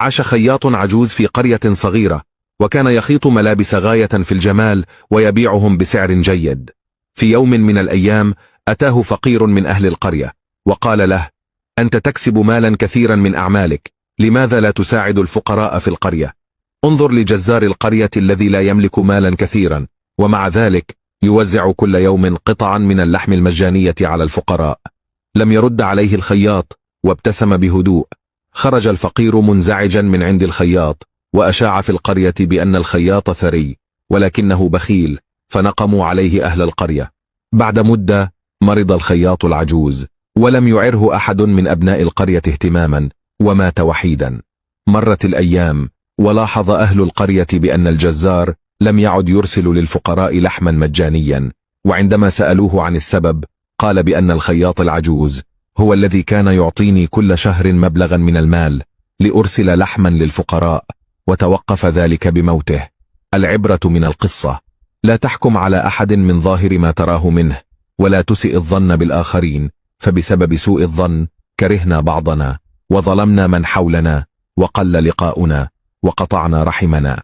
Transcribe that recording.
عاش خياط عجوز في قرية صغيرة، وكان يخيط ملابس غاية في الجمال ويبيعهم بسعر جيد. في يوم من الأيام أتاه فقير من أهل القرية وقال له: أنت تكسب مالا كثيرا من أعمالك، لماذا لا تساعد الفقراء في القرية؟ انظر لجزار القرية الذي لا يملك مالا كثيرا، ومع ذلك يوزع كل يوم قطعا من اللحم المجانية على الفقراء. لم يرد عليه الخياط وابتسم بهدوء. خرج الفقير منزعجا من عند الخياط، وأشاع في القرية بأن الخياط ثري ولكنه بخيل، فنقموا عليه أهل القرية. بعد مدة مرض الخياط العجوز، ولم يعره أحد من أبناء القرية اهتماما، ومات وحيدا. مرت الأيام، ولاحظ أهل القرية بأن الجزار لم يعد يرسل للفقراء لحما مجانيا، وعندما سألوه عن السبب قال بأن الخياط العجوز هو الذي كان يعطيني كل شهر مبلغا من المال لأرسل لحما للفقراء، وتوقف ذلك بموته. العبرة من القصة: لا تحكم على أحد من ظاهر ما تراه منه، ولا تسئ الظن بالآخرين، فبسبب سوء الظن كرهنا بعضنا، وظلمنا من حولنا، وقل لقاؤنا، وقطعنا رحمنا.